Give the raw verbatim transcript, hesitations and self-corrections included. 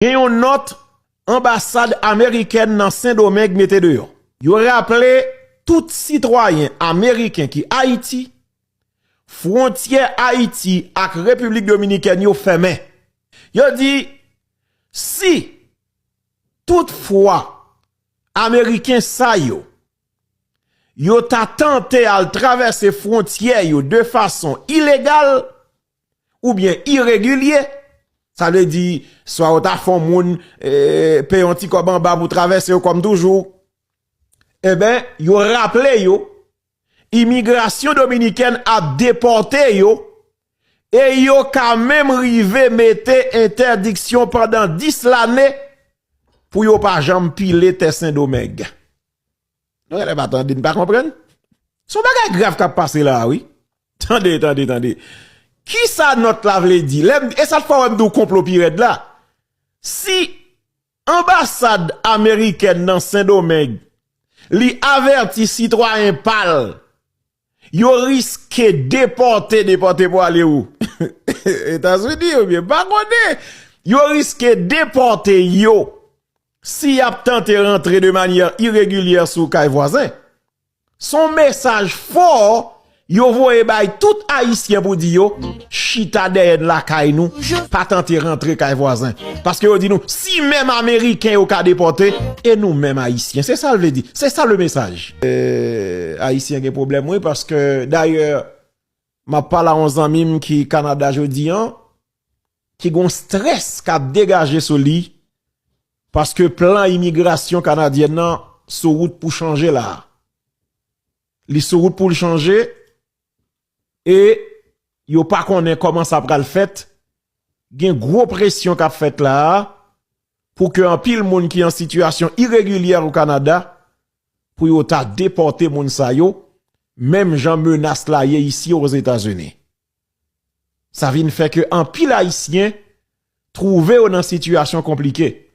Gen yon nòt anbasad amerikèn nan Sendomeng mete deyò. Yo raple tout sitwayen ameriken ki Ayiti, fwontyè Ayiti ak Repiblik Dominikèn yo fèmen. Yo di, si toutfwa ameriken sa yo, yo ta tante al travèse fwontyè yo de fason ilegal oubyen iregilye, sa vle di, swa yo ta fè yon moun, eh, peye yon ti kòb anba pou travèse yo kòm toujou, enben, yo raple yo, imigrasyon dominikèn ap depòte yo, e yo ka menm rive mete entèdiksyon pandan dis lane pou yo pa janm pile tè Sendomeng. Nou genlè pa tande, n pa konprann. Se yon bagay grav k ap pase la a, wi. Tande, tande, tande. Kisa nòt la vle di? Lè m, e sa k fè w wè m di w konplo pi rèd la. Si anbasad amerikèn nan Sendomeng, li avèti sitwayen pa l, yo riske depòte, depòte pou ale ou? Etazini oubyen pa konnen. Yo riske depòte yo si y ap tante rantre de manyè iregilyè sou kay vwazen. Se yon mesaj fò yo voye bay tout Ayisyen pou di yo, chita dèyè n lakay nou, pa tante rantre kay vwazen. Paske yo di nou, si menm Ameriken yo ka depòte, e nou menm Ayisyen? Se sa l vle di. Se sa le mesaj. Eh, Ayisyen gen pwoblèm, wi, paske dayè, m ap pale a yon zanmi m ki Kanada jodi an, ki gon strès k ap degaje sou li, paske plan imigrasyon kanadyèn nan sou wout pou chanje la a. Li sou wout pou l chanje, e yo pa konnen kòman sa pral fèt. Gen gwo presyon k ap fèt la a pou ke anpil moun ki an sitiyasyon iregilyè o Kanada, pou yo ta depòte moun sa yo, menm jan menas la ye isi Ozetazini. Sa vin fè ke anpil Ayisyen twouve yo nan sitiyasyon konplike.